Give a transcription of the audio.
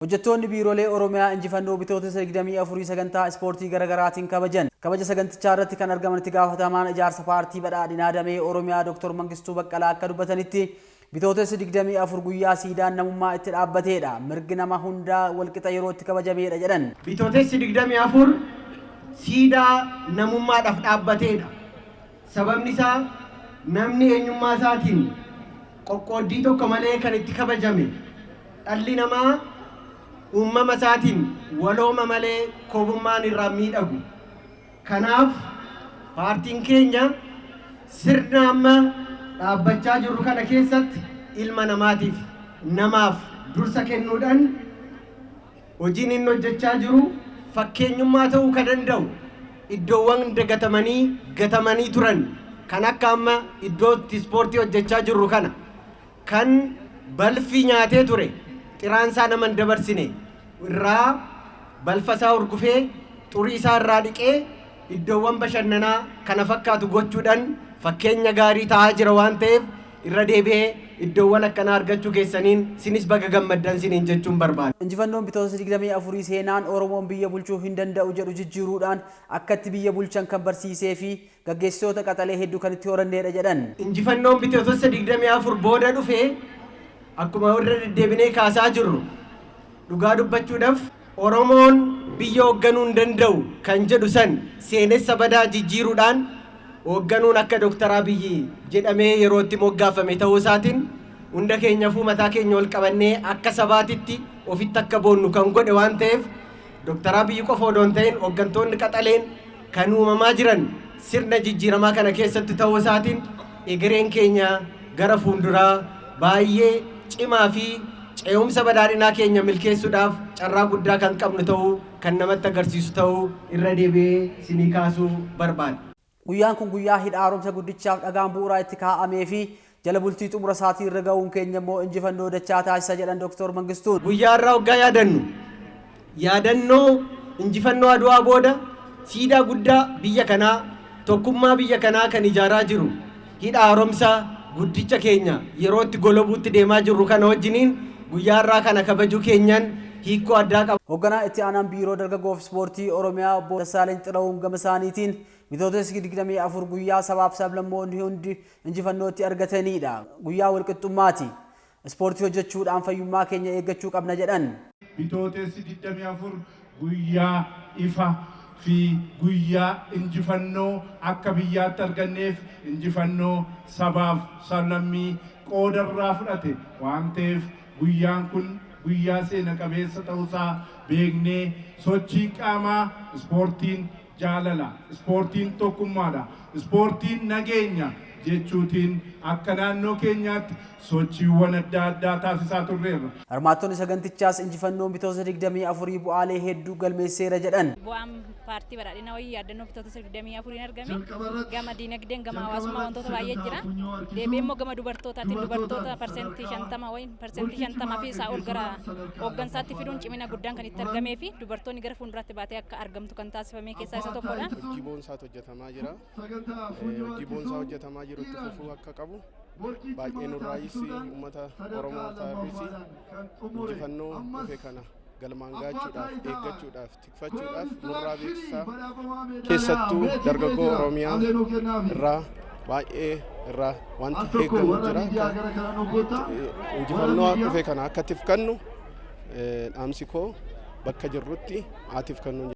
Hojjettoonni biiroolee Oromiyaa injifannoo Bitootessa 24 sagantaa ispoortii garaagaraatiin kabajan. Kabaja sagantichaa irratti kan argaman itti gaafatamaan ijaarsa paartii badhaadhinaa damee Oromiyaa Dr. Mangistuu Baqqalaa akka dubbatanitti, Bitootessi 24 guyyaa siidaan namummaa itti dhaabbateedha. Mirgi nama hundaa walqixa yeroo itti kabajameedha jedhan. Bitootessi 24 siidaa namummaadhaaf dhaabbateedha. Sababni isaa namni eenyummaa isaatiin qoqqooddii tokko malee kan itti kabajame, dhalli namaa uumama isaatiin walooma malee kobummaan irraa miidhagu. Kanaaf paartiin keenya sirna amma dhaabbachaa jirru kana keessatti ilma namaatiif, namaaf dursa kennuudhaan hojiin inni hojjechaa jiru fakkeenyummaa ta'uu kan danda'u, iddoowwan dagatamanii gatamanii turan kan akka amma iddootti ispoortii hojjechaa jirru kana, kan balfi nyaatee ture, xiraansaa nama hin dabarsine irraa balfa isaa hurgufee, xurii isaa irraa dhiqee, iddoowwan bashannanaa kana fakkaatu gochuudhaan fakkeenya gaarii ta'aa jira waan ta'eef, irra deebi'ee iddoowwan akkanaa argachuu keessaniin sinis baga gammaddan siniin jechuun barbaada. Injifannoon Bitootessa 24 seenaan Oromoon biyya bulchuu hin danda'u jedhu jijjiiruudhaan akkatti biyya bulchan kan barsiisee fi gaggeessitoota qaxalee hedduu kan itti horanneedha jedhan. Injifannoon Bitootessa 24 booda dhufe, akkuma irra deddeebinee kaasaa jirru, dhugaa dubbachuudhaaf Oromoon biyya hoogganuu hin danda'u kan jedhu san seenessa badaa jijjiiruudhaan hoogganuun akka Dooktar Abiyyi jedhamee yeroo itti moggaafame ta'uu isaatiin, hunda keenyafuu mataa keenya ol qabannee akka sabaatitti ofitti akka boonnu kan godhe waan ta'eef, Dooktar Abiyyi qofa odoo hin ta'in hooggantoonni qaxaleen kan uumamaa jiran sirna jijjiiramaa kana keessatti ta'uu isaatiin, egereen keenya gara fuulduraa baay'ee cimaa fi ce'umsa badhaadhinaa keenya milkeessuudhaaf carraa guddaa kan qabnu ta'uu kan namatti agarsiisu ta'uu irra deebi'ee sinii kaasuu barbaada. Guyyaan kun guyyaa hidha haaromsa guddichaaf dhagaan bu'uuraa itti kaa'amee fi jala bultii xumura isaatii irra ga'uun keenya immoo injifannoo dachaa taasisa jedhan Dr. Mangistuun. Guyyaa irraa waggaa yaadannu, yaadannoo injifannoo Aduwaa booda siidaa guddaa biyya kanaa, tokkummaa biyya kanaa kan ijaaraa jiru hidha haaromsa guddicha keenya yeroo itti golobuutti deemaa jirru kana wajjiniin guyyaa irraa kana kabajuu keenyan hiikoo addaa qaba. Hoogganaa itti aanaan biiroo dargaggoof ispoortii Oromiyaa obbo Dassaaleny Xila'uun gama isaaniitiin, Bitootessi 24 guyyaa sabaaf sablammoonni hundi injifannootti argatanidha. Guyyaa walqixxummaati. Ispoortii hojjechuudhaan fayyummaa keenya eeggachuu qabna jedhan. Bitootessi 24 guyyaa ifa fi guyyaa injifannoo akka biyyaatti arganneef, injifannoo sabaaf sablammii qoodarraa fudhate waan ta'eef, guyyaan kun guyyaa seena qabeessa ta'uusaa beeknee, sochiin qaamaa, ispoortiin jaalala, ispoortiin tokkummaadha, ispoortiin nageenya jechuutiin akka naannoo keenyaatti sochiiwwan adda addaa taasisaa turreerra. Hirmaattonni sagantichaas injifannoon Bitootessa 24 bu'aalee hedduu galmeesseera jedhan. Bu'aan paartii badhaadhinaa wayii yaadannoo Bitootessa 24 argame gama diinagdeen, gama hawaasummaa wantoota baay'ee jira. Deebi'ee immoo gama dubartootaatiin dubartoota 50% wayiin, 50% fi isaa ol gara hooggansaatti fiduun cimina guddaan kan itti argamee fi dubartoonni gara fuulduraatti baatee akka argamtu kan taasifame keessaa isa tokkodha. Hojii boonsaatu hojjetamaa jira. Hojii boonsaa hojjetamaa jiru itti fufuu akka qabu baay'ee nurraayis, uummata Oromootaafis injifannoo dhufe kana galmaan gaachuudhaaf, eeggachuudhaaf, tikfachuudhaaf nurraa beeksisaa, keessattuu dargaggoo Oromiyaa irraa baay'ee irraa wanti eeggamu jira. Injifannoo dhufe kana akka tifkannu dhaamsi koo, bakka jirrutti haa tifkannu.